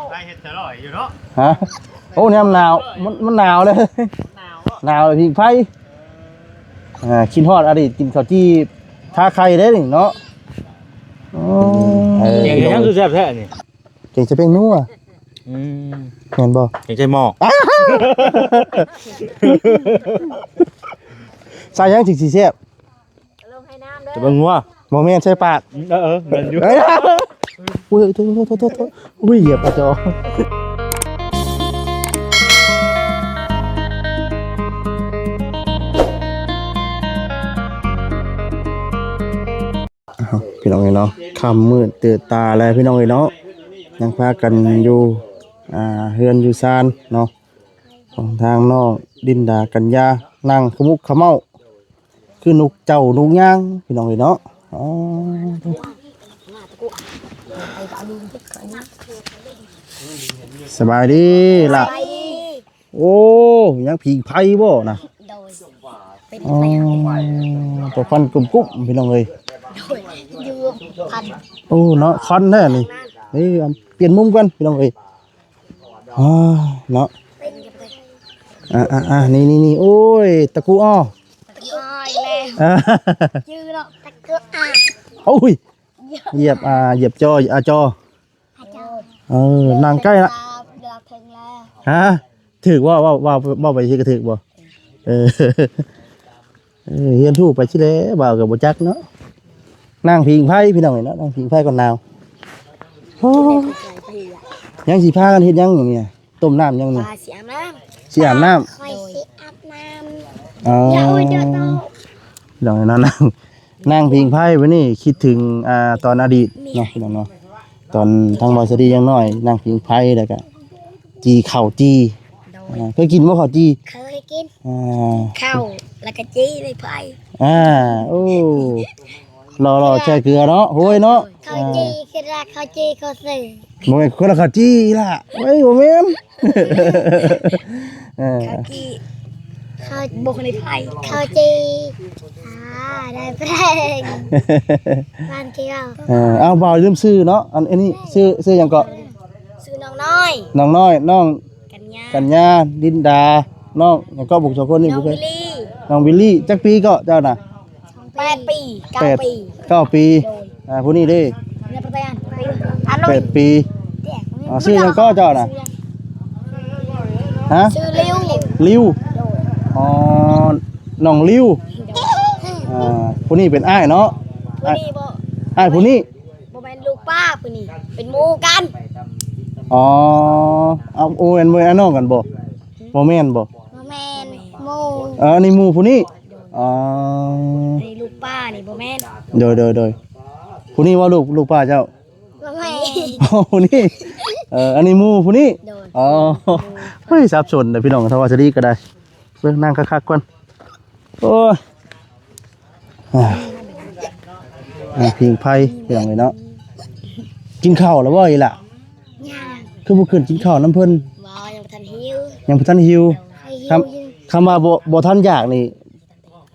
ໄປເຮັດຕະຫຼອຍຢູ່ເນາະ. ຮະ? ໂອ້ ແນວໜາວ ມັນ ມັນໜາວເລີຍ ໜາວເນາະ ໜາວເລີຍ ຜິງໄຟ. ອ່າ ຄິດຮອດອະດີດ ກິນເຂົ້າຈີ່ທາໄຂ່ເດ້ນີ້ເນາະ. ໂອ້ ເອີ ແກງຫຍັງຄືແຊບແທ້ນີ້? ແກງໃສ່ແປ້ງນົວ. ອືມ ແມ່ນບໍ່? ແກງໃສ່ໝໍ້. ໃສ່ຫຍັງຈຶ່ງຊິແຊບ? ລົງໃຫ້ນ້ຳເດີ ຈະເບິ່ງງົວ. ບໍ່ແມ່ນ ໃສ່ປາກ. ເອີ ເອີ ແມ່ນຢູ່. ເອີຍ ໂອ້ຍ ໂທດ ໂທດ ໂທດ ໂທດ. ອຸ້ຍ ຢຽບກະຈໍ. ອ້າວ ພີ່ນ້ອງເອີຍເນາະ, ຄ່ຳມືດຕື່ນຕາແລ້ວພີ່ນ້ອງເອີຍເນາະ, ຍັງພາກັນຢູ່ ອ່າ ເຮືອນຢູ່ຊານເນາະ ຂອງທາງນ້ອງລິນດາ ກັນຍາ, ນັ່ງຂະມຸກຂະເມົ້າ ຄືນົກເຈົ້ານົກຍາງ ພີ່ນ້ອງເອີຍເນາະ. ອໍ ສະບາຍດີລະ. ໂອ້ ຍັງຜິງໄຟບໍ່ນະ? ໂດຍ ເປັນ ອໍ ໄຟ ເປັນຄວັນກຸ້ມໆ ພີ່ນ້ອງເອີຍ. ໂດຍ ຢູ່ຄວັນ. ໂອ້ ເນາະ ຄວັນແທ້ນີ້. ນີ້ ປ່ຽນມຸມກ່ອນ ພີ່ນ້ອງເອີຍ. ອໍ ເນາະ ອ່າໆໆ ນີ້ໆໆ ໂອ້ຍ ຕະກູອໍ ຕະກູອໍອີກແລ້ວ. ອ່າ ຈື່ເນາະ ຕະກູອໍ. ໂອ້ຍ ຢຽບ ອ່າ ຢຽບຈໍ ອາຈໍ. ອາຈໍ ເອີ ນັ່ງໃກ້ລະ ເວລາເທິງແລ້ວ. ຮະ? ຖືກບໍ່? ເວົ້າ ເວົ້າ ເວົ້າໄປຊິກະຖືກບໍ່? ເອີ ເອີ ຮຽນຮູ້ໄປຊິແຫຼະ ເວົ້າກະບໍ່ຈັກເນາະ. ນັ່ງຜິງໄຟພີ່ນ້ອງເອີຍເນາະ, ນັ່ງຜິງໄຟກ່ອນໜາວ. ໂອ້ ຍັງຊິພາກັນເຮັດຫຍັງນີ້? ຕົ້ມນ້ຳຫຍັງນີ້? ວ່າຊິອາບນ້ຳ. ຊິອາບນ້ຳ? ຂ້ອຍຊິອາບນ້ຳ. ອໍ ຢ່າ ໂອ້ຍ ດຽວໂຕ. ພີ່ນ້ອງເນາະ ນັ່ງ ນັ່ງຜິງໄຟບາດນີ້ ຄິດເຖິງ ອ່າ ຕອນອະດີດເນາະ ພີ່ນ້ອງເນາະ, ຕອນທາງບ່າວສາລີຍັງນ້ອຍ ນັ່ງຜິງໄຟ ແລ້ວກະ ຈີ່ເຂົ້າຈີ່. ໂດຍ ອ່າ ເຄີຍກິນບໍ່ເຂົ້າຈີ່? ເຄີຍກິນ. ອ່າ ເຂົ້າ ແລ້ວກະຈີ່ໃນໄຟ. ອ່າ ໂອ້ ຫຼໍ່ໆ ໃສ່ເກືອເນາະ ໂຫຍເນາະ. ເຂົ້າຈີ່ ອ່າ ຄືລະເຂົ້າຈີ່ເຂົ້າຊື່. ບໍ່ແມ່ນຄົນລະເຂົ້າຈີ່ລະ. ເອີຍ ບໍ່ແມ່ນ. ເອີ ເຂົ້າຈີ່ ເຂົ້າ ບໍ່ໃນໄທ ເຂົ້າຈີ່. ອ່າ ໄດ້ແປງ ບ້ານເກີ້. ເອີ ເອົາ ບ່າວລືມຊື່ເນາະ. ອັນ ອັນນີ້ຊື່ ຊື່ຫຍັງເກາະ? ຊື່ນ້ອງນ້ອຍ ນ້ອງນ້ອຍ ນ້ອງກັນຍາ ກັນຍາ ລິນດາ ນ້ອງຫຍັງເກາະ? ພວກສອງຄົນນີ້ ນ້ອງວິລລີ ນ້ອງວິລລີ. ຈັກປີເກາະເຈົ້ານະ? ແປດປີ ເກົ້າ ແປດ ປີ ເກົ້າປີ. ໂດຍ ອ່າ ຜູ້ນີ້ເດ້? ແປດປີ. ອ່າ ຊື່ຫຍັງເກາະເຈົ້ານະ? ຮະ? ຊື່ລິວ ລິວ. ໂດຍ ອໍ ນ້ອງລິວ. ໂດຍ ອ່າ ຜູ້ນີ້ເປັນອ້າຍເນາະ? ຜູ້ນີ້ບໍ່ ອ້າຍຜູ້ນີ້. ບໍ່ແມ່ນລູກປ້າຜູ້ນີ້ ເປັນໝູ່ກັນ. ອໍ ເອົາ ໂອ້ ແມ່ນ ບໍ່ແມ່ນອ້າຍນ້ອງກັນບໍ່? ບໍ່ແມ່ນບໍ່? ບໍ່ແມ່ນ ໝູ່. ເອີ ອັນນີ້ໝູ່ຜູ້ນີ້. ອໍ ອັນນີ້ລູກປ້ານີ້ບໍ່ແມ່ນ. ໂດຍ ໂດຍ ໂດຍ. ຜູ້ນີ້ວ່າລູກ ລູກປ້າເຈົ້າ? ບໍ່ແມ່ນ ອໍ ຜູ້ນີ້. ເອີ ອັນນີ້ໝູ່ຜູ້ນີ້. ໂດຍ ອໍ ເຮີ້ຍ ສັບສົນເດ້ພີ່ນ້ອງ. ຖ້າວ່າສະດີກະໄດ້ ເບິ່ງນັ່ງຄັກໆກ່ອນ. ໂອ້ຍ ອ່າ ອ່າ ຜິງໄຟພີ່ນ້ອງເອີຍເນາະ. ກິນເຂົ້າແລ້ວບໍ່ອີ່ຫຼ້າ? ຍັງ. ຄືບໍ່ຂຶ້ນກິນເຂົ້ານຳເພິ່ນ? ບໍ່ ຍັງບໍ່ທັນຫິວ. ຍັງບໍ່ທັນຫິວ. ຄຳ ຄຳວ່າບໍ່ ບໍ່ທັນຢາກນີ້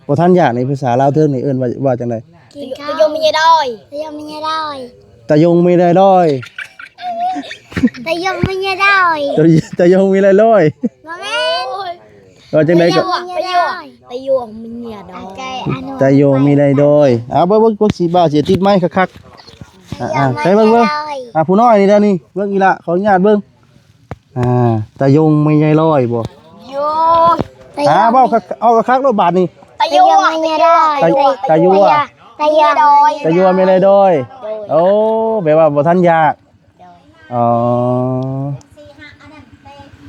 ບໍ່ທັນຢາກນີ້ ພາສາລາວເທິງນີ້ເອີ້ນວ່າ ວ່າຈັ່ງໃດ? ກິນເຂົ້າ. ຕະຍົງມີຍາດອຍ ຕະຍົງມີຍາດອຍ. ຕະຍົງມີຍາດອຍ ຕະຍົງມີຍາດອຍ. ຕະຍົງມີຍາດອຍ. ບໍ່ແມ່ນ ວ່າຈັ່ງໃດເກາະ? ຕະຍົງມີຍາດອຍ ຕະຍົງມີຍາດອຍ. ເອົາ ເບິ່ງ ເບິ່ງ ເບິ່ງ ຊິບ່າວຊິຕິດໄມຄັກໆ. ອ່າ ໃສ່ເບິ່ງ ເບິ່ງ. ອ່າ ຜູ້ນ້ອຍນີ້ເດ້ນີ້ ເບິ່ງອີ່ຫຼ້າ ຂໍອະນຸຍາດເບິ່ງ. ອ່າ ຕາຍົງແມ່ໃຫຍ່ລອຍບໍ່? ໂຍ ອ່າ ເວົ້າຄັກ ເອົາຄັກໂລດບາດນີ້. ຕາຍົງແມ່ໃຫຍ່ລອຍ ຕາ ຕາຍົງ ຕາຍົງ ຕາຍົງແມ່ໃຫຍ່ລອຍ. ໂອ້ ແປວ່າບໍ່ທັນຢາກ. ອໍ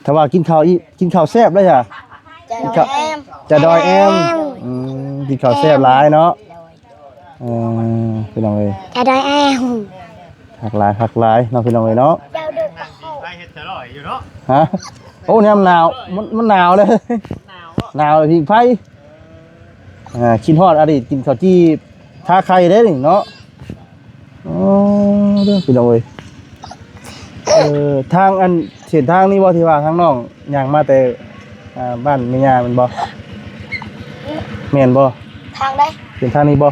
ຖ້າວ່າກິນເຂົ້າອີກ ກິນເຂົ້າແຊບເລີຍຫະ. ກິນເຂົ້າ ຈະດອຍແອມ. ອືມ ກິນເຂົ້າແຊບຫຼາຍເນາະ. ເອີ ພີ່ນ້ອງເອີຍ ຈະໄດ້ແອວ ຄັກຫຼາຍ ຄັກຫຼາຍເນາະ ພີ່ນ້ອງເອີຍເນາະ. ໄດ້ເຮັດຕະຫຼອຍຢູ່ເນາະ. ຮະ? ໂອ້ ຍາມໜາວ ມັນ ມັນໜາວເລີຍ ໜາວ ໜາວເລີຍ ຜິງໄຟ. ອ່າ ຄິດຮອດອະດີດ ກິນເຂົ້າຈີ່ທາໄຂ່ເດ້ນີ້ເນາະ. ອໍ ເດີ ພີ່ນ້ອງເອີຍ. ເອີ ທາງອັນ ເສັ້ນທາງນີ້ບໍ່ ທີ່ວ່າທາງນ້ອງຍ່າງມາແຕ່ ອ່າ ບ້ານແມ່ຍ່າແມ່ນບໍ່? ແມ່ນບໍ່? ທາງໃດ? ເສັ້ນທາງນີ້ບໍ່?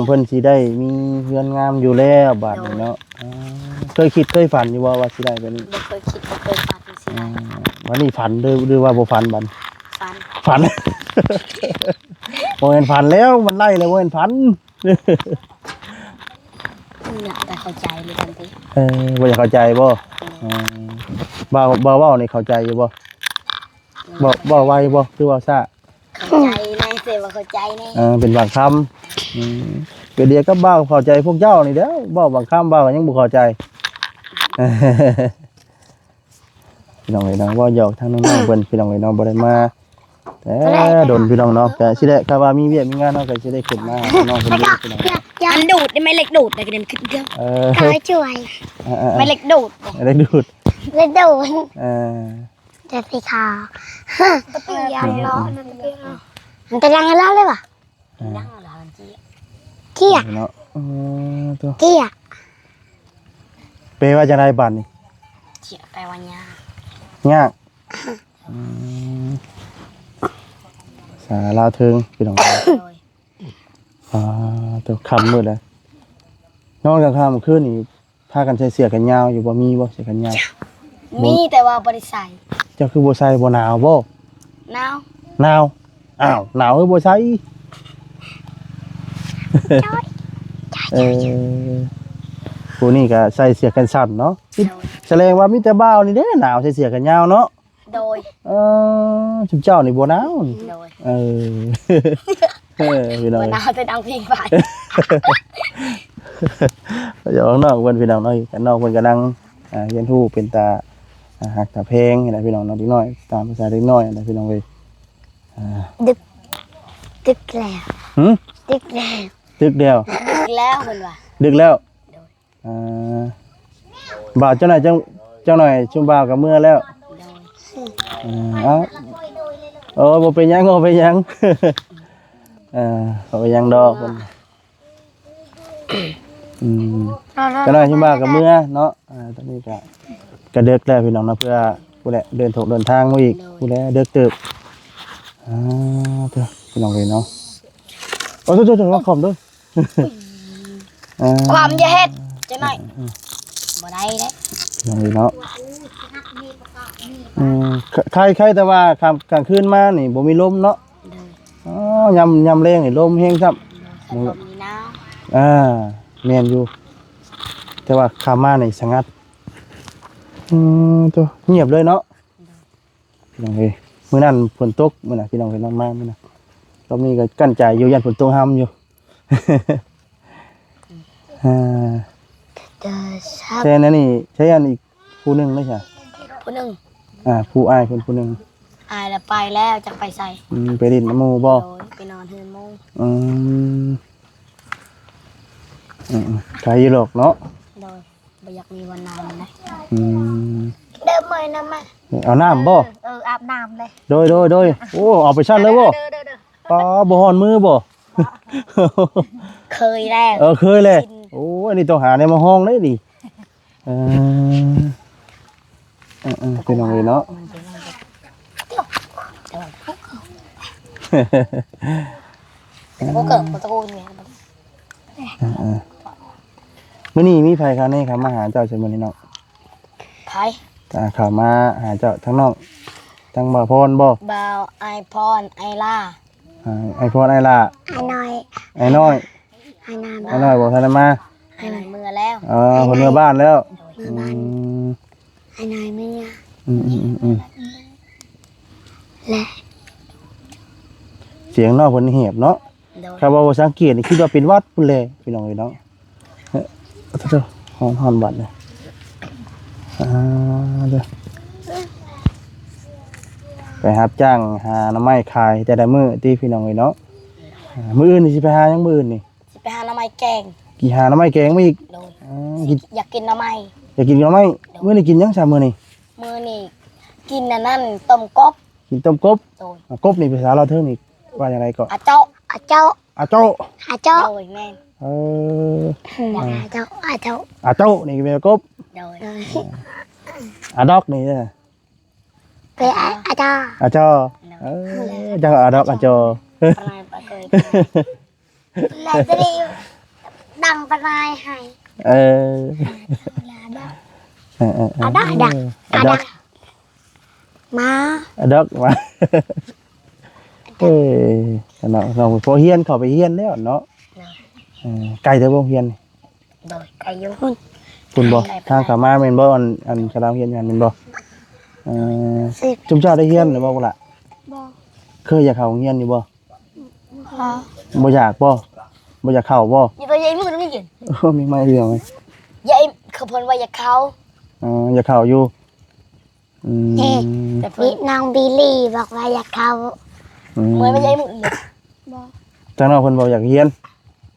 ເພິ່ນຊິໄດ້ມີເຮືອນງາມຢູ່ແລ້ວບາດນີ້ເນາະ. ໂດຍ ອ່າ ເຄີຍຄິດເຄີຍຝັນຢູ່ບໍ່ວ່າຊິໄດ້ແບບນີ້? ບໍ່ເຄີຍຄິດ ບໍ່ເຄີຍຝັນຊິໄດ້. ອ່າ ບັດນີ້ຝັນ ຫຼື ຫຼືວ່າບໍ່ຝັນບັດ? ຝັນ ຝັນ. ບໍ່ແມ່ນຝັນແລ້ວ ມັນໄດ້ແລ້ວ ບໍ່ແມ່ນຝັນ. ຢາກໄດ້ເຂົ້າໃຈເລີຍກັນຕິ. ເອີ ບໍ່ຢາກເຂົ້າໃຈບໍ່? ອືມ ເອີ ບ່າວ ບ່າວເວົ້ານີ້ເຂົ້າໃຈຢູ່ບໍ່? ເວົ້າ ເວົ້າໄວບໍ່ ຫຼືເວົ້າຊ້າ? ເຂົ້າໃຈແດ່ ແຕ່ວ່າເຂົ້າໃຈແດ່. ເອີ ເປັນບາງຄຳ. ອືມ ເປັນດຽວກັບບ່າວເຂົ້າໃຈພວກເຈົ້ານີ້ແຫຼ້ວ ເວົ້າບາງຄຳບ່າວກໍຍັງບໍ່ເຂົ້າໃຈ. ພີ່ນ້ອງເອີຍເນາະ ເວົ້າຫຍອກທາງນ້ອງໆເພິ່ນ ພີ່ນ້ອງເອີຍເນາະ ບໍ່ໄດ້ມາແຕ່ດົນ ພີ່ນ້ອງເນາະ. ກະຊິໄດ້ ຖ້າວ່າມີວຽກມີງານ ເຮົາກະຊິໄດ້ຂຶ້ນມາຫານ້ອງເພິ່ນຢູ່ ພີ່ນ້ອງເອີຍ. ອັນດູດໄດ້ໄມ້ເຫຼັກດູດໄດ້ກະເດັນຂຶ້ນເດີ. ເອີ ກະຊ່ວຍ ເອີໆໆ ໄມ້ເຫຼັກດູດ ໄມ້ເຫຼັກດູດ ເຫຼັກດູດ. ເອີ ຈະຊິຂາວ ມັນຕະລັງລາວເລີຍຫວາ? ອ່າ ຍັງລາວເຈ້ຍ ເຈ້ຍເນາະ. ເອີ ໂຕ ເຈ້ຍ ແປວ່າຈັ່ງໃດບາດນີ້? ເຈ້ຍແປວ່າຍາກ ຍາກ. ອືມ ພາສາລາວເທິງ ພີ່ນ້ອງ. ໂດຍ ອ່າ ໂຕ ຄ່ຳມືດແລ້ວ ນອນກາງຄ່ຳຄືນນີ້ ພາກັນໃສ່ເສື້ອແຂນຍາວຢູ່ບໍ່? ມີບໍ່ເສື້ອແຂນຍາວ? ມີ ແຕ່ວ່າບໍ່ໄດ້ໃສ່. ເຈົ້າຄືບໍ່ໃສ່? ບໍ່ໜາວບໍ່? ໜາວ ໜາວ. ອ້າວ ໜາວຄືບໍ່ໃສ່? ເອີ ຜູ້ນີ້ກໍໃສ່ເສື້ອແຂນສັ້ນເນາະ. ໂດຍ ສະແດງວ່າມີແຕ່ບ່າວນີ້ເດ້ໜາວໃສ່ເສື້ອແຂນຍາວເນາະ. ໂດຍ ເອີ ຊຸມເຈົ້ານີ້ບໍ່ໜາວນີ້. ໂດຍ ເອີ ເອີ ພີ່ນ້ອງ ບໍ່ໜາວແຕ່ດັງເພງໄປ. ຢອກນ້ອງເພິ່ນ ພີ່ນ້ອງເນາະ ນ້ອງເພິ່ນກຳລັງ ອ່າ ຮຽນຮູ້ເປັນຕາ ອ່າ ຮັກຕາແພງນີ້ແຫຼະ ພີ່ນ້ອງເນາະ. ເດັກນ້ອຍຕາມພາສາເດັກນ້ອຍຫັ້ນແຫຼະ ພີ່ນ້ອງເອີຍ. ອ່າ ດຶກ ດຶກແລ້ວ. ຫື? ດຶກແລ້ວ ດຶກແລ້ວ ດຶກແລ້ວເພິ່ນວ່າ ດຶກແລ້ວ. ໂດຍ ອ່າ ບ່າວ ຈັກໜ້ອຍ ຈັກ ຈັກໜ້ອຍຊຸມບ່າວກໍເມືອແລ້ວ. ໂດຍ ອ່າ ເອົາ ໂອ້ ບໍ່ເປັນຫຍັງ ບໍ່ເປັນຫຍັງ. ເອີ ບໍ່ເປັນຫຍັງດອກ. ອືມ ຈັກໜ້ອຍຊຸມບ່າວກໍເມືອເນາະ. ອ່າ ຕອນນີ້ກໍ ກໍເດິກແລ້ວ ພີ່ນ້ອງເນາະ ເພື່ອ ພຸ້ນແຫຼະ ເດີນທົ່ງເດີນທາງມາອີກ. ໂດຍ ພຸ້ນແຫຼະ ເດິກເຕີບ. ອ່າ ເດີ ພີ່ນ້ອງເອີຍເນາະ. ໂອ້ ໂທດໆ ລະຄອມເດີ. ອ່າ ຄວາມຢ່າເຮັດ ຈັກໜ້ອຍ ອືມ ບໍ່ໄດ້ເດ້ ພີ່ນ້ອງເອີຍເນາະ. ອືມ ຄ- ໄຄ ໄຄແຕ່ວ່າຄ່ຳ ກາງຄືນມານີ້ບໍ່ມີລົມເນາະ. ໂດຍ ອໍ ຍາມ ຍາມແລງນີ້ລົມແຮງຊ້ຳ. ໂດຍ ຄັນລົມນີ້ໜາວ. ອ່າ ແມ່ນຢູ່ ແຕ່ວ່າຄ່ຳມານີ້ສະຫງັດ. ອືມ ໂຕ ງຽບເລີຍເນາະ. ໂດຍ ພີ່ນ້ອງເອີຍ ມື້ນັ້ນຝົນຕົກ ມື້ນັ້ນ ພີ່ນ້ອງເອີຍ ນ້ອງມາມື້ນັ້ນ. ລອບນີ້ກໍກັ້ນໃຈຢູ່ ຢ້ານຝົນຕົກຫ້ຳຢູ່. ອ່າ ແຕ່ນັ້ນນີ້ ໃຊ້ອັນອີກຜູ້ໜຶ່ງເດ້ຊະ? ຜູ້ໜຶ່ງ ອ່າ ຜູ້ອ້າຍເພິ່ນຜູ້ໜຶ່ງ. ອ້າຍລະໄປແລ້ວ ຈັກໄປໃສ. ອືມ ໄປຫຼິ້ນນຳໝູ່ບໍ່? ໂດຍ ໄປນອນເຮືອນໝູ່. ອືມ ອືມໆ ໄກຢູ່ດອກເນາະ. ໂດຍ ບໍ່ຢາກມີວັນນອນນະ. ອືມ ເດີມເມີຍນຳມາ ເອົານ້ຳບໍ່? ເອີ ອາບນ້ຳເລີຍ. ໂດຍ ໂດຍ ໂດຍ. ໂອ້ ເອົາໄປຊັ້ນເລີຍບໍ່? ໂດຍ ໂດຍ ໂດຍ. ອໍ ບໍ່ຮ້ອນມືບໍ່? ເຄີຍແລ້ວ. ເອີ ເຄີຍແລ້ວ. ໂອ້ ອັນນີ້ຕ້ອງຫາແນວມາຮອງເດ້ນີ້. ເອີ ເອີ ເອີ ພີ່ນ້ອງເອີຍເນາະ. ເອີ ເອີ ມື້ນີ້ມີໃຜຄະແນ່ເຂົ້າມາຫາເຈົ້າຊະມື້ນີ້ເນາະ? ໃຜ? ອ່າ ເຂົ້າມາຫາເຈົ້າ ທັງນ້ອງ ທັງບ່າວພອນບໍ່? ບ່າວ ອ້າຍພອນ ອ້າຍລາ. ອ່າ ອ້າຍພອນ ອ້າຍລາ ອ້າຍນ້ອຍ ອ້າຍນ້ອຍ ອ້າຍນ້ອຍບໍ່ທັນໄດ້ມາ. ອ້າຍນ້ອຍເມືອແລ້ວ. ອໍ ເພິ່ນເມືອບ້ານແລ້ວ. ເມືອບ້ານ. ອືມ ອ້າຍນ້ອຍເມືອ. ອືມໆໆໆ ແລະ ສຽງນ້ອງເພິ່ນແຫບເນາະ. ໂດຍ ຖ້າເວົ້າພາສາອັງກິດນີ້ຄິດວ່າເປັນຫວັດພຸ້ນແຫຼະ ພີ່ນ້ອງເອີຍເນາະ. ເອີ ໂອ້ໂຫ ຮ້ອນ ຮ້ອນບັດນີ້ ອ່າ ເດີ ໄປຮັບຈ້າງຫາໜໍ່ໄມ້ຂາຍແຕ່ລະມື້ຕິ ພີ່ນ້ອງເອີຍເນາະ. ອ່າ ມື້ອື່ນນີ້ຊິໄປຫາຫຍັງ? ມື້ອື່ນນີ້ຊິໄປຫາໜໍ່ໄມ້ແກງ. ຊິຫາໜໍ່ໄມ້ແກງມາອີກ? ໂດຍ ອ່າ ຢາກກິນໜໍ່ໄມ້. ຢາກກິນໜໍ່ໄມ້. ໂດຍ ມື້ນີ້ກິນຫຍັງຊະມື້ນີ້? ມື້ນີ້ກິນອັນນັ້ນ ຕົ້ມກົບ. ກິນຕົ້ມກົບ. ໂດຍ ອ່າ ກົບນີ້ພາສາລາວເທິງນີ້ວ່າຈັ່ງໃດເກາະ? ອາເຈາະ ອາເຈາະ ອາເຈາະ ອາເຈາະ. ໂດຍ ແມ່ນ ເອີ ອາເຈາະ ອາເຈາະ ອາເຈາະນີ້ແມ່ນກົບ. ໂດຍ ອາດອກນີ້ເດີ ເປັນອາ ອາເຈາະ ອາເຈາະ. ໂດຍ ເອີ ຈັ່ງອາດອກອາເຈາະ ປານາຍປາເຄີຍ. ແລ້ວຕອນນີ້ດັງປານາຍໃຫ້. ເອີ ເອີ ເອີ ອາດອກ ອາດອກ ອາດອກ ມາ ອາດອກມາ. ເອີ ເນາະ ນ້ອງ ພໍຮຽນ ເຂົ້າໄປຮຽນແລ້ວເນາະ. ເອີ ໄກແຕ່ບໍ່ໂຮງຮຽນ? ໂດຍ ໄກຢູ່ ພຸ້ນ ພຸ້ນບໍ່? ໄກປານໃດ? ທາງເຂົ້າມາແມ່ນບໍ່? ອັນ ອັນສະດານຮຽນຢູ່ຫັ້ນແມ່ນບໍ່? ເອີ ຊຸມເຈົ້າໄດ້ຮຽນແລ້ວບໍ່ລະ? ບໍ່ ເຄີຍຢາກເຂົ້າໂຮງຮຽນຢູ່ບໍ່? ບໍ່ ບໍ່ຢາກບໍ່? ບໍ່ຢາກເຂົ້າບໍ່? ຢ່າໄປໃຫຍ່ມືນະມີກິນ ໂອ້ ມີໄມ້ເລື່ອງ ຢາກ ເຂົາເພິ່ນວ່າຢາກເຂົ້າ. ອໍ ຢາກເຂົ້າຢູ່. ອືມ ເອີ ແຕ່ເພິ່ນ ນ້ອງບິລລີບອກວ່າຢາກເຂົ້າ. ອືມ ເມື່ອຍມາໃຫຍ່ມື້ອື່ນ. ບໍ່ ທາງນ້ອງເພິ່ນບໍ່ຢາກຮຽນ?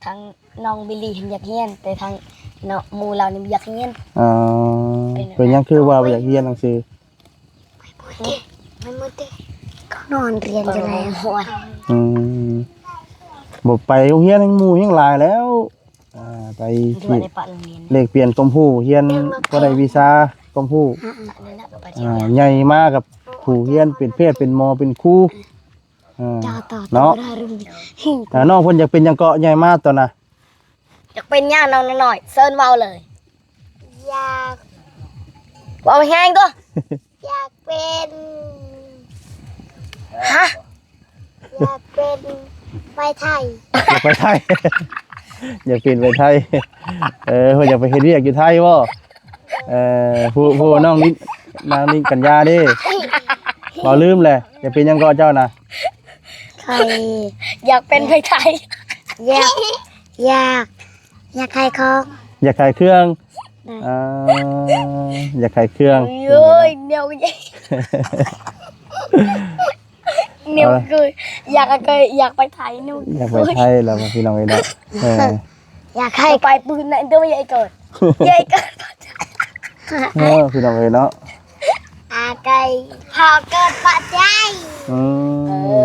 ທາງນ້ອງບິລລີເພິ່ນຢາກຮຽນ ແຕ່ທາງເນາະ ໝູ່ລາວນີ້ບໍ່ຢາກຮຽນ. ອໍ ເປັນຫຍັງຄືວ່າບໍ່ຢາກຮຽນໜັງສື? ໄປໝົດເດ້ ໄປໝົດເດ້ ເຂົານອນຮຽນຢູ່ແລ້ວ. ອືມ ບໍ່ໄປໂຮງຮຽນ ໝູ່ແຮ່ງຫຼາຍແລ້ວ. ອ່າ ໄປແລກປ່ຽນຄວາມຮູ້ ຮຽນພໍໄດ້ວິຊາຄວາມຮູ້. ອ່າ ໃຫຍ່ມາກັບຜູ້ຮຽນເປັນແພດ ເປັນໝໍ ເປັນຄູ. ອ່າ ເນາະ ອ່າ ນ້ອງເພິ່ນຢາກເປັນຫຍັງເກາະ ໃຫຍ່ມາຕອນນະ? ຢາກເປັນຫຍັງນ້ອງນ້ອຍ? ເຊີນເວົ້າເລີຍ. ຢາກ ເວົ້າແຮງຕົວະ. ຢາກເປັນ ຮະ? ຢາກເປັນໄມ້ໄຜ່. ຢາກໄປໄທ ຢາກເປັນໄມ້ໄຜ່. ເອີ ເພິ່ນຢາກໄປເຮັດວຽກຢູ່ໄທບໍ່? ເອີ ຜູ້ ຜູ້ນ້ອງນິ ນາງນິກັນຍາເດ້ ເວົ້າລືມແຫຼະ. ຢາກເປັນຫຍັງເກາະເຈົ້ານະ? ຂ້ອຍ ຢາກເປັນໄມ້ໄຜ່. ຢາກ ຢາກ ຢາກຂາຍຂອງ. ຢາກຂາຍເຄື່ອງ. ໂດຍ ອ່າ ຢາກຂາຍເຄື່ອງ. ໂອ້ຍ ແນວ ແນວຄື ຢາກ ຢາກໄປໄທ ແນວ ຢາກໄປໄທແລ້ວ ພີ່ນ້ອງເອີຍເນາະ. ເອີ ຢາກໃຫ້ໄປປືນນັ້ນຕົວໃຫຍ່ເກີນ ໃຫຍ່ເກີນ. ເອີ ພີ່ນ້ອງເອີຍເນາະ ອາໄກ່ ພໍເກີດປະໄຈ. ອືມ ເອີ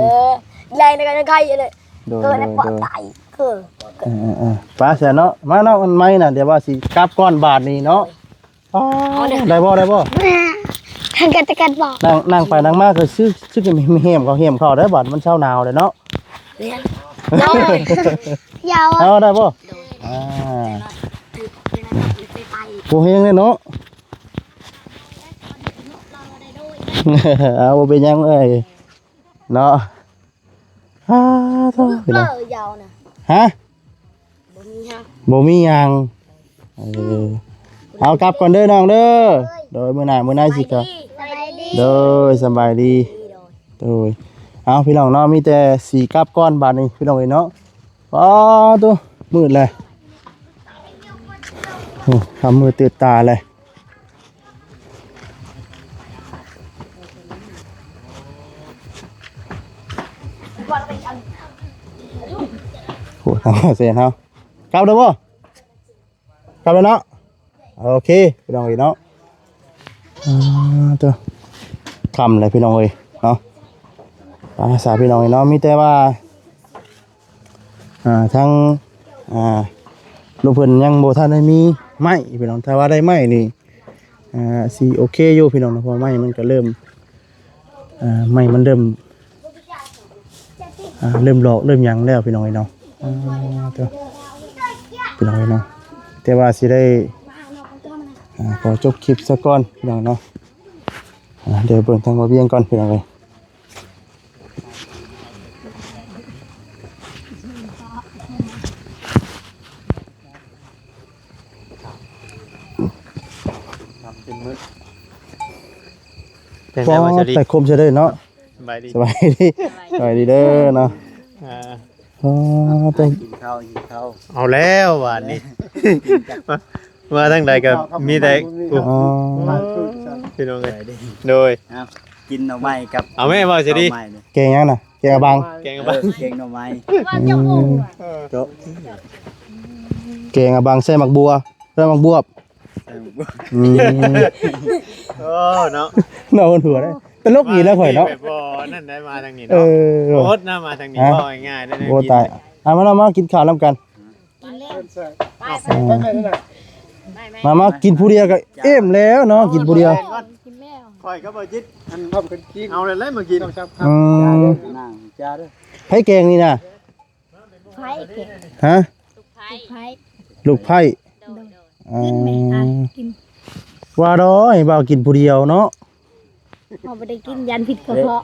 ໄລ່ນະໄກ່ເລີຍ. ໂດຍ ເກີດ ໂດຍ ປະໄຈ ໂດຍ ເກີດ ເອີໆໆ ໄປຊະເນາະ. ມາເນາະ ມັນໄມ້ນະ ດຽວວ່າຊິກັບກ່ອນບາດນີ້ເນາະ. ອໍ ເອົາເດີ ໄດ້ບໍ່ ໄດ້ບໍ່? ທັງກັນແຕ່ກັນບໍ່? ນັ່ງ ນັ່ງໄປນັ່ງມາກໍຊຶກ ຊຶກແຮມເຂົ້າ ແຮມເຂົ້າໄດ້ ບາດມັນເຊົາໜາວແລ້ວເນາະ. ໂດຍ ເອົາ ໄດ້ບໍ່? ອ່າ ໂອ້ ແຮງເດ້ເນາະ. ເອົາ ບໍ່ເປັນຫຍັງເອີຍເນາະ. ອ້າ ໂທ້ ພີ່ນ້ອງ ເອີ ຍາວນະ ຮະ? ບໍ່ມີຫຍັງ ບໍ່ມີຫຍັງ. ເອີ ເອົາກັບກ່ອນເດີນ້ອງເດີ. ໂດຍ ມື້ໜ້າ ມື້ໜ້າຊິກັບ. ສະບາຍດີ ສະບາຍດີ ສະບາຍດີ. ໂດຍ ໂດຍ ເອົາ ພີ່ນ້ອງເນາະ ມີແຕ່ຊິກັບກ່ອນບາດນີ້ ພີ່ນ້ອງເອີຍເນາະ. ອ້າ ໂທ້ ມືດແລ້ວ ໂອ້ ຄ່ຳມືດຕື່ນຕາແລ້ວ. ໂອ້ ທາງເຊນເຮົາ ກັບແລ້ວບໍ່? ກັບແລ້ວເນາະ. ໂອເຄ ພີ່ນ້ອງເອີຍເນາະ. ອ່າ ໂທ້ ຄ່ຳແລ້ວ ພີ່ນ້ອງເອີຍເນາະ. ອາ ສາ ພີ່ນ້ອງເອີຍເນາະ ມີແຕ່ວ່າ ອ່າ ທາງ ອ່າ ລູກເພິ່ນຍັງບໍ່ທັນໄດ້ມີໄມ້ ພີ່ນ້ອງ. ຖ້າວ່າໄດ້ໄມ້ນີ້ ອ່າ ຊິໂອເຄຢູ່ ພີ່ນ້ອງເນາະ ເພາະໄມ້ມັນກໍເລີ່ມ ອ່າ ໄມ້ມັນເລີ່ມ ອ່າ ເລີ່ມຫຼອກເລີ່ມຫຍັງແລ້ວ ພີ່ນ້ອງເອີຍເນາະ. ອ່າ ໂທ້ ພີ່ນ້ອງເອີຍເນາະ ແຕ່ວ່າຊິໄດ້ ອ່າ ຂໍຈົບຄລິບຊະກ່ອນ ພີ່ນ້ອງເນາະ. ອ່າ ດຽວເບິ່ງທາງບ່າວວຽງກ່ອນ ພີ່ນ້ອງເອີຍ. ເປັນໄງ ບໍ່ ສະບາຍດີ ແຕ່ຄົມຊະເດີເນາະ. ສະບາຍດີ ສະບາຍດີ ສະບາຍດີເດີເນາະ. ອໍ ໄປກິນເຂົ້າ ກິນເຂົ້າ ເອົາແລ້ວບາດນີ້ ມາ ມາທາງໃດກໍມີແຕ່ ອໍ ພີ່ນ້ອງເອີຍ ໂດຍ ເອົາ ກິນໜໍ່ໄມ້ກັບ ເອົາແມ່ເວົ້າຊະດີ ເຂົ້າໄມ້ນີ້ ແກງຫຍັງນະ? ແກງອະບັງ ແກງອະບັງ ເອີ ແກງໜໍ່ໄມ້ ອືມ ໂຈະ ແກງອະບັງໃສ່ໝາກບົວ ໃສ່ໝາກບວບ ອືມ ໂອ້ເນາະ ເນາະ ຫົວໄດ້ ຕະຫຼົກອີກແລ້ວຂ້ອຍເນາະ ແບບບໍ່ນັ້ນໄດ້ມາທາງນີ້ ເອີ ເນາະ ບໍ່ອົດນະ ມາທາງນີ້ ຮະ ເວົ້າງ່າຍໆ ໂອ້ ຕາຍ ອ່ະ ມາ ມາ ມາກິນຂ້າວນຳກັນ ກິນແລ້ວ ອ່າ ມາ ມາກິນຜູ້ດຽວກໍເອີມແລ້ວເນາະ ກິນຜູ້ດຽວ ກິນແລ້ວ ຂ້ອຍກັບບໍ່ຈິດ ອັນ ເອົາແລ້ວມາກິນ ອືມ ໃຜແກງນີ້ນະ? ໃຜແກງ ຮະ? ລູກໃພ້ ລູກໃພ້ ໂດຍ ອໍ ກິນແມ່ ອ່າ ກິນ ວ່າດອກໃຫ້ບ່າວກິນຜູ້ດຽວເນາະ ເຮົາບໍ່ໄດ້ກິນ ຢ້ານຜິດກະເພາະ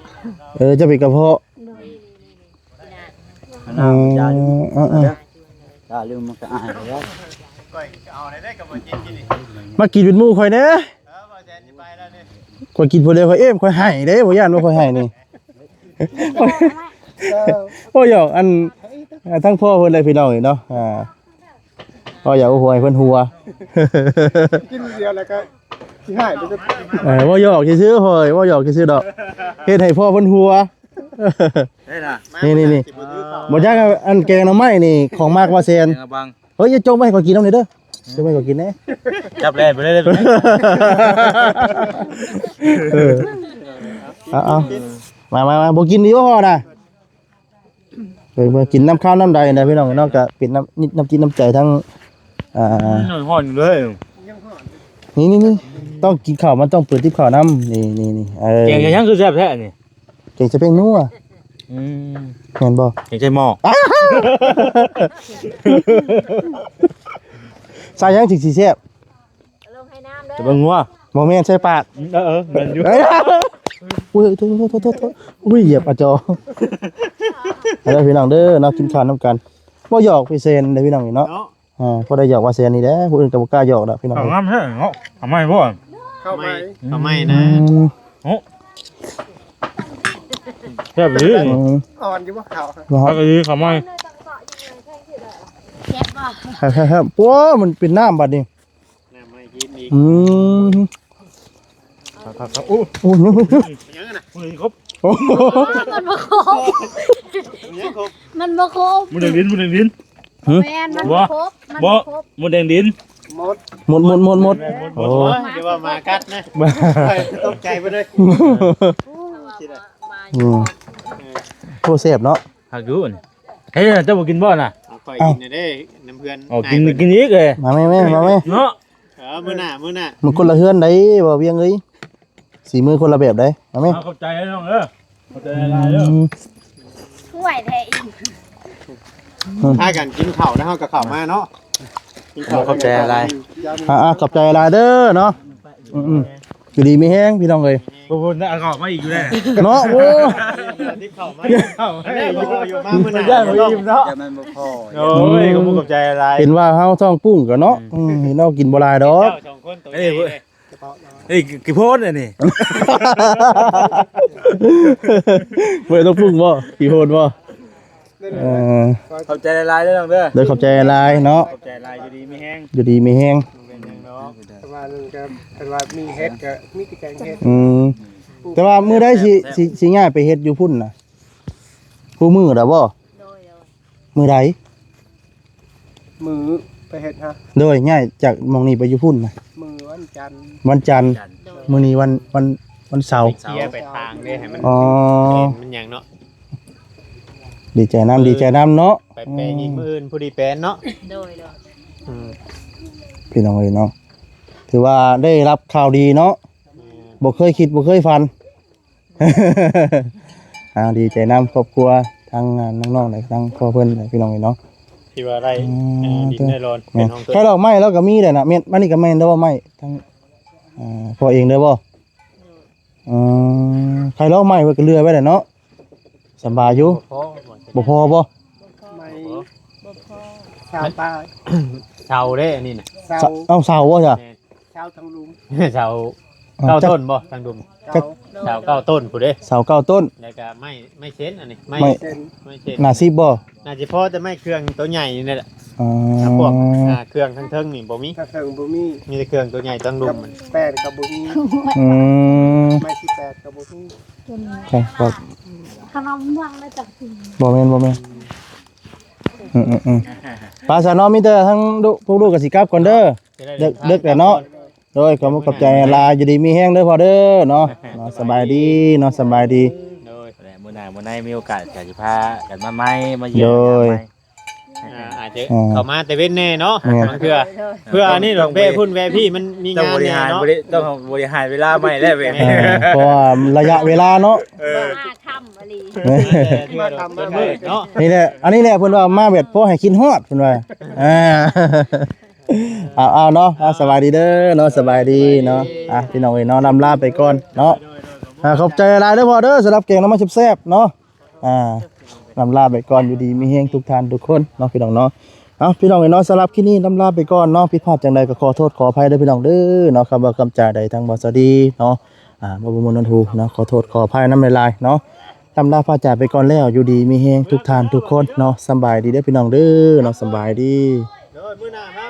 ເອີ ຈະເປັນກະເພາະ ໂດຍ ເອີ ເອີ ເອີ ມາກິນເປັນໝູ່ຂ້ອຍແດ່ ຂ້ອຍກິນຜູ້ດຽວຂ້ອຍເອັ້ມ ຂ້ອຍໄຫ້ເດ້ ບໍ່ຢ້ານວ່າຂ້ອຍໄຫ້ນີ້. ໂອ້ ຫຍອກ ອັນ ເອີ ທັງພໍ່ເພິ່ນແຫຼະພີ່ນ້ອງເອີຍເນາະ ອ່າ ເວົ້າຫຍອກຫົວໃຫ້ເພິ່ນຫົວ ກິນດຽວແລ້ວກໍຊິໃຫ້ ເອີ ເວົ້າຫຍອກຊື່ໆ ຂ້ອຍເວົ້າຫຍອກຊື່ໆດອກ ເຮັດໃຫ້ພໍ່ເພິ່ນຫົວ ນີ້ໆໆ ບໍ່ຈັກ ອັນແກງໜໍ່ໄມ້ນີ້ຂອງມັກບ່າວແຊນ ແກງອະບັງ ເຮີ້ຍ ຢ່າຈົ່ງໄວ້ໃຫ້ຂ້ອຍກິນນຳນີ້ເດີ ຈົ່ງໄວ້ໃຫ້ຂ້ອຍກິນແດ່ ຈັບແລ່ນໄປເລີຍ ເອີ ເອົາໆ ມາໆໆ ບໍ່ກິນດີບໍ່ພໍນະ ເອີ ເມື່ອກິນນ້ຳຄາວນ້ຳໃດນະພີ່ນ້ອງເນາະ ກະເປັນນ້ຳ ນ້ຳຈິດນ້ຳໃຈທັງ ອ່າ ມັນຮ້ອນຢູ່ເລີຍ ນີ້ໆໆ ຕ້ອງກິນເຂົ້າ ມັນຕ້ອງເປີດຕິບເຂົ້ານຳ ນີ້ໆໆ ເອີ ແກງຫຍັງຄືແຊບແທ້ນີ້? ແກງໃສ່ແປ້ງນົວ ອືມ ແມ່ນບໍ່? ແກງໃສ່ໝໍ້ ໃສ່ຫຍັງຈຶ່ງຊິແຊບ? ລງໃຫ້ນ້ຳເດີ ໃສ່ແປ້ງນົວ ບໍ່ແມ່ນ ໃສ່ປາກ ເອີໆ ແມ່ນຢູ່ ເອີຍ ອຸ້ຍ ໂທດໆໆ ອຸ້ຍ ຢຽບອາຈໍ ເດີພີ່ນ້ອງເດີເນາະ ກິນຂ້າວນຳກັນ ບໍ່ຫຍອກພີ່ແຊນເດີພີ່ນ້ອງເນາະ ເນາະ ອ່າ ພໍໄດ້ຫຍອກວ່າແຊນນີ້ແຫຼະ ຜູ້ອື່ນກໍບໍ່ກ້າຫຍອກດອກພີ່ນ້ອງ ເຂົ້າງາມແທ້ເນາະ ເຂົ້າໃໝ່ບໍ່ ເຂົ້າໃໝ່ ເຂົ້າໃໝ່ນະ ອືມ ໂອ້ ແຊບອີ່ຫຼີ ອືມ ອ່ອນຢູ່ບໍ່ເຂົ້າ ເຂົ້າອີ່ຫຼີ ເຂົ້າໃໝ່ ແຊບບໍ່ ແຊບໆ ໂອ້ ມັນເປັນນ້ຳບັດນີ້ ນ້ຳໃໝ່ກິນອີກ ອືມ ຄັກໆໆ ໂອ້ ໂອ້ ຫຍັງນະ ໂອ້ ມັນບໍ່ຄົບ ມັນບໍ່ຄົບ ມັນບໍ່ຄົບ ໝູແດງດິນ ໝູແດງດິນ ຫື? ແມ່ນ ມັນບໍ່ຄົບ ມັນບໍ່ຄົບ ໝູແດງດິນ ໝົດ ໝົດ ໝົດ ໝົດ ໝົດ ໂອ້ ດຽວວ່າໝາກັດນະ ຕົກໃຈເບິດເລີຍ ອືມ ໂອ້ ແຊບເນາະ ຄັກຢູ່ ເຮີ້ຍ ເຈົ້າບໍ່ກິນບໍ່ນະ? ເອົາ ຂ້ອຍກິນແດ່ ນ້ຳເພື່ອນ ເອົາ ກິນ ກິນອີກເອີຍ ມາແມ່ ມາແມ່ ເນາະ ເອີ ມື້ໜ້າ ມື້ໜ້າ ມັນຄົນລະເຮືອນໃດ ບໍ່ວຽງເອີຍ ສີມືຄົນລະແບບໃດ ມາແມ່ ເອົາ ຂອບໃຈເດີນ້ອງເດີ ຂອບໃຈຫຼາຍໆເດີ ອືມ ຖ້ວຍແທ້ອີກ ພາກັນກິນເຂົ້າແລ້ວເຮົາກໍເຂົ້າມາເນາະ ກິນເຂົ້າ ຂອບໃຈຫຼາຍ ອ່າໆ ຂອບໃຈຫຼາຍເດີເນາະ ອືມໆ ຢູ່ດີມີແຮງພີ່ນ້ອງເອີຍ ບໍ່ພຸ້ນເອົາເຂົ້າມາອີກຢູ່ແລ້ວເນາະ ໂອ້ ເຂົ້າມາ ເຂົ້າມາ ເຂົ້າມາ ເຂົ້າມາ ເຂົ້າມາ ເຂົ້າມາ ເຈົ້າບໍ່ອີ່ມເນາະ ໂອ້ຍ ຂອບໃຈຫຼາຍ ເຫັນວ່າເຮົາທ້ອງປຸ້ງກໍເນາະ ອືມ ເຫັນເຮົາກິນບໍ່ຫຼາຍດອກ ເຈົ້າສອງຄົນໂຕໃຫຍ່ເດ້ ເອີຍ ຂີ້ໂພນອັນນີ້ ບໍ່ຕ້ອງປຸ້ງບໍ່ ຂີ້ໂພນບໍ່ ເອີ ຂອບໃຈຫຼາຍໆເດີນ້ອງເດີ ໂດຍ ຂອບໃຈຫຼາຍເນາະ ຂອບໃຈຫຼາຍ ຢູ່ດີມີແຮງ ຢູ່ດີມີແຮງ ເປັນຫຍັງດອກ ປະມານນັ້ນກໍ ຄັນວ່າມີເຫັດກໍມີແຕ່ແກງເຫັດ ອືມ ແຕ່ວ່າມື້ໃດຊິ ຊິ ຊິຍ້າຍໄປເຮັດຢູ່ພຸ້ນນະ ຄູ່ມື້ລະບໍ່? ໂດຍ ໂດຍ ມື້ໃດ? ມື້ໄປເຮັດຮະ ໂດຍ ຍ້າຍຈາກໝ່ອງນີ້ໄປຢູ່ພຸ້ນນະ ມື້ວັນຈັນ ວັນຈັນ ໂດຍ ມື້ນີ້ວັນ ວັນ ວັນເສົາ ເຄຍໄປທາງເດ້ໃຫ້ມັນ ອໍ ມັນຫຍັງເນາະ ດີໃຈນຳ ດີໃຈນຳເນາະ ໄປແປງອີກ ອືມ ມື້ອື່ນຜູ້ດີແປນເນາະ ໂດຍ ໂດຍ ອືມ ພີ່ນ້ອງເອີຍເນາະ ຖືວ່າໄດ້ຮັບຂ່າວດີເນາະ ແມ່ນ ບໍ່ເຄີຍຄິດບໍ່ເຄີຍຝັນ ອ່າ ດີໃຈນຳຄອບຄົວ ທັງ ອ່າ ນ້ອງໆ ແລະ ທັງພໍ່ເພິ່ນ ພີ່ນ້ອງເອີຍເນາະ ທີ່ວ່າໄດ້ ອ່າ ເອີ ດິນໄດ້ດອນ ແມ່ນ ເປັນຂອງຕົວ ໄຂ່ດອກໄມ້ລາວກໍມີແຫຼະນະ ແມ່ນ ອັນນີ້ກໍແມ່ນແລ້ວບໍ່ ໄມ້ ທັງ ອ່າ ພໍ່ເອງເດີບໍ່? ອືມ ໄຂ່ດອກໄມ້ເພິ່ນກໍເຫຼືອໄວ້ແຫຼະເນາະ ສຳບາຍຢູ່ ບໍ່ພໍ ບໍ່ພໍບໍ່? ໄມ້ ບໍ່ພໍ ຊາວປາຍ ເສົາເດ້ອັນນີ້ນະ ເສົາ ເອົາເສົາບໍ່ຊະ? ແມ່ນ ເສົາທາງລຸ່ມ ເສົາ ເກົ້າຕົ້ນບໍ່ທາງດຸ່ມ? ເກົ້າ ຊາວເກົ້າຕົ້ນພຸ້ນເດ້ ຊາວເກົ້າຕົ້ນ ແລ້ວກໍໄມ້ ໄມ້ເຊັນ ອັນນີ້ໄມ້ ໄມ້ ເຊັນ ໄມ້ເຊັນ ໜ້າສິບບໍ່? ໜ້າຈະພໍແຕ່ໄມ້ເຄື່ອງໂຕໃຫຍ່ນີ້ແຫຼະ ອໍ ຖ້າພວກ ອ່າ ເຄື່ອງທາງເທິງນີ້ບໍ່ມີ ທາງເທິງບໍ່ມີ ມີແຕ່ເຄື່ອງໂຕໃຫຍ່ທາງດຸ່ມ ແປ້ນກໍບໍ່ມີ ອືມ ໄມ້ສິບແປດກໍບໍ່ມີ ໃຊ່ບໍ່? ຂະໜົມເມືອງໄດ້ຈັກ ບໍ່ແມ່ນ ບໍ່ແມ່ນ ອືມໆໆ ໄປຊະເນາະ ມີແຕ່ທາງລູກ ພວກລູກກໍຊິກັບກ່ອນເດີ ເດິກ ເດິກແລ້ວເນາະ ໂດຍ ຂອບອົກຂອບໃຈຫຼາຍ ຢູ່ດີມີແຮງເດີພໍ່ເດີເນາະ ເນາະ ສະບາຍດີເນາະ ສະບາຍດີ ໂດຍ ມື້ໜ້າມື້ໃນມີໂອກາດກໍຊິພາກັນມາໃໝ່ ມາຢ້ຽມ ໂດຍ ຍາມໃໝ່ ອ່າ ອາດຈະ ອ່າ ເຂົ້າມາແຕ່ເວັນແດ່ເນາະ ແມ່ນ ບາງເທື່ອ ເພື່ອອັນນີ້ດອກ ແວະພຸ້ນແວະພີ້ ມັນມີງານແດ່ເນາະ ຕ້ອງບໍລິຫານເວລາໃໝ່ແລ້ວເວ ເອີ ເພາະວ່າໄລຍະເວລາເນາະ ເອີ ມາຄ່ຳອີ່ຫຼີ ມາຄ່ຳ ມາຄ່ຳ ເນາະ ນີ້ແຫຼະ ອັນນີ້ແຫຼະເພິ່ນວ່າມາແບບພໍໃຫ້ຄິດຮອດ ເພິ່ນວ່າ ອ່າ ເອົາ ເອົາເນາະ ອ່າ ສະບາຍດີເດີເນາະ ສະບາຍດີເນາະ ອ່າ ພີ່ນ້ອງເອີຍເນາະ ລຳລາໄປກ່ອນເນາະ ອ່າ ຂອບໃຈຫຼາຍເດີພໍ່ເດີ ສຳລັບແກງໜໍ່ໄມ້ແຊບໆເນາະ ອ່າ ລຳລາໄປກ່ອນ ຢູ່ດີມີແຮງທຸກທ່ານທຸກຄົນເນາະ ພີ່ນ້ອງເນາະ ເອົາ ພີ່ນ້ອງເອີຍເນາະ ສຳລັບຄລິບນີ້ລຳລາໄປກ່ອນເນາະ ຜິດພາດຈັ່ງໃດກໍຂໍໂທດຂໍອະໄພເດີພີ່ນ້ອງເດີເນາະ ຄຳເວົ້າຄຳຈາໃດທາງບໍ່ສະດີເນາະ ອ່າ ບໍ່ປະມົນຫວນຫູເນາະ ຂໍໂທດຂໍອະໄພນຳຫຼາຍໆເນາະ ລຳລາພາຈາກໄປກ່ອນແລ້ວ ຢູ່ດີມີແຮງທຸກທ່ານທຸກຄົນເນາະ ສຳບາຍດີເດີພີ່ນ້ອງເດີເນາະ ສຳບາຍດີ ໂດຍ ມື້ໜ້າມາ